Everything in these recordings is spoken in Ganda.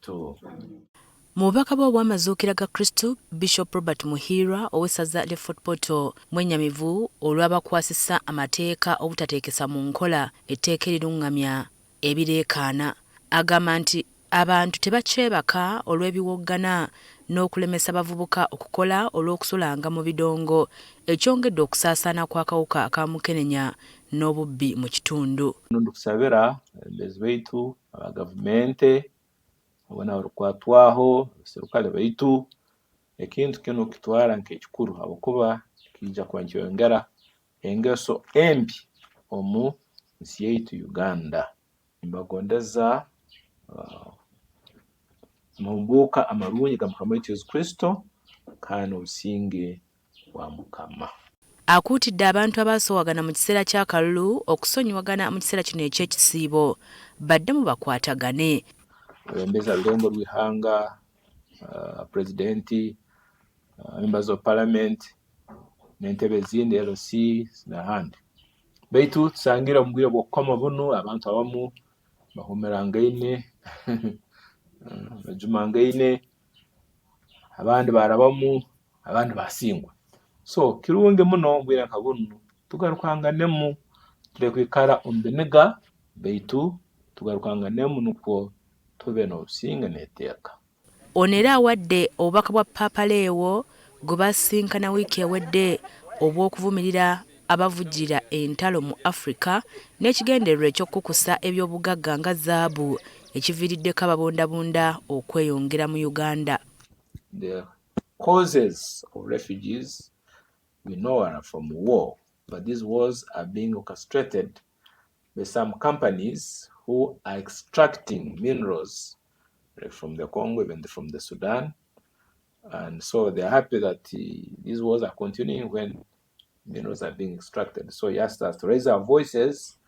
Kristo. Mu bubaka bwe obw'amazuukira ga Kristo, Bishop Robert Muhiirwa ow'essaza ly'e Fort Portal mwennyamivu olw'abakwasisa amateeka obutateekesa mu nkola etteeka erirungamya ebireekaana. Agamba nti abantu tebakyebaka olw'ebiwoggana n'okulemesa abavubuka okukola olw'okusulanga mu bidongo ekyongedde okusaasaana kw'akawuka aka mukenenya n'obubbi mu kitundu. Ndikusabira abebembezi baitu aba gavumenti boona abarukukwatwaho, abaserikale baitu, ekintu kinu kukitwara nk'ekikuru habwokuba kiija kuba nikyeyongera engeso embi omu nsi yaitu Uganda. Nimbagondeza amahumbuuka amarungi ga Mukama waitu Yesu Kristo kandi n'obusinge bwa Mukama. Akuutidde abantu abaasoowagana mu kiseera ky'akalulu okusonyiwagana mu kiseera kino eky'ekisiibo baddemu bakwatagane. Abebembezi arulengo rw'ihanga, purezidenti, members of parliament n'entebe ezindi, LC n'ahandi. Baitu tusangire omu bwire bw'okukoma bunu abantu abamu bahumirangaine, bajumangaine, abandi barabamu, abandi basingwa. So kirungi muno omu bwire nka bunu tugarukanganemu, tuleke kwikara omu biniga baitu tugarukanganemu nukwo tube n'obusinge n'eteeka. Ono era awadde obubaka bwa Paapa Leo gwe basisinkana wiiki ewedde obw'okuvumirira abavujjirira entalo mu Africa n'ekigendererwa eky'okukukusa eby'obugagga nga zaabu ekiviiriddeko ababundabunda okweyongera mu Uganda. The causes of refugees we know are from war, but these wars are being orchestrated by some companies who are extracting minerals from the Congo, even from the Sudan. And so they're happy that these wars are continuing when minerals are being extracted. So he asked us to raise our voices.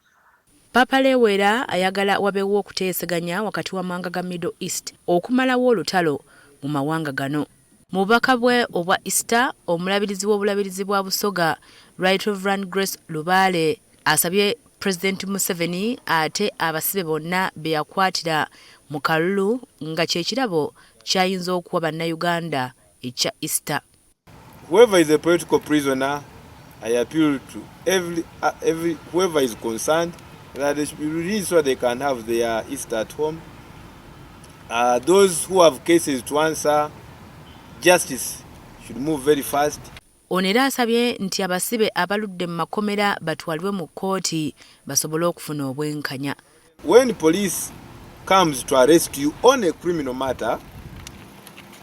Papa Leo era ayagala wabeewo okuteeseganya wakati w'amawanga ga Middle East okumalawo olutalo mu mawanga gano. Mu bubaka bwe obwa Easter, omulabirizi w'obulabirizi bwa Busoga, Right Reverend Grace Lubaale, asabye Pulezidenti Museveni ate abasibe bonna be yakwatira mu kalulu nga kye kirabo ky'ayinza okuwa Bannayuganda ekya Easter. Whoever is a political prisoner, I appeal to every whoever is concerned that they should be released so they can have their Easter at home. Those who have cases to answer, justice should move very fast. Ono era asabye nti abasibe abaludde mu makomera batwalibwe mu kkooti basobole okufuna obwenkanya. When police comes to arrest you on a criminal matter,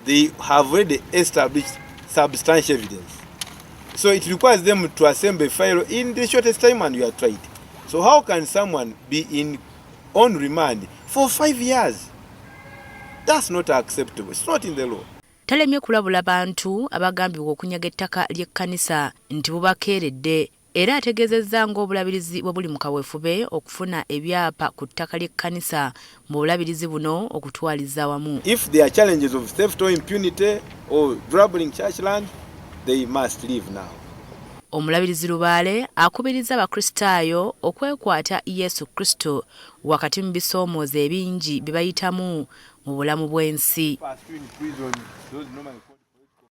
they have already established substantial evidence. So it requires them to assemble a file in the shortest time and you are tried. So how can someone be in on remand for 5 years? That's not acceptable. It's not in the law. Talemye kulabula bantu abagambibwa okunyaga ettaka ly'ekkanisa nti bubakeeredde era ategeezezza ng'obulabirizi bwe buli mu kaweefube okufuna ebyapa ku ttaka ly'ekkanisa mu bulabirizi buno okutwaliza awamu. If there are challenges of theft or impunity or grabbing church land, they must leave now. Omulabirizi Lubaale akubiriza Abakristaayo okwekwata Yesu Kristo wakati mu bisoomooza ebingi bye bayitamu mu bulamu bw'ensi. Are still in prison, those normally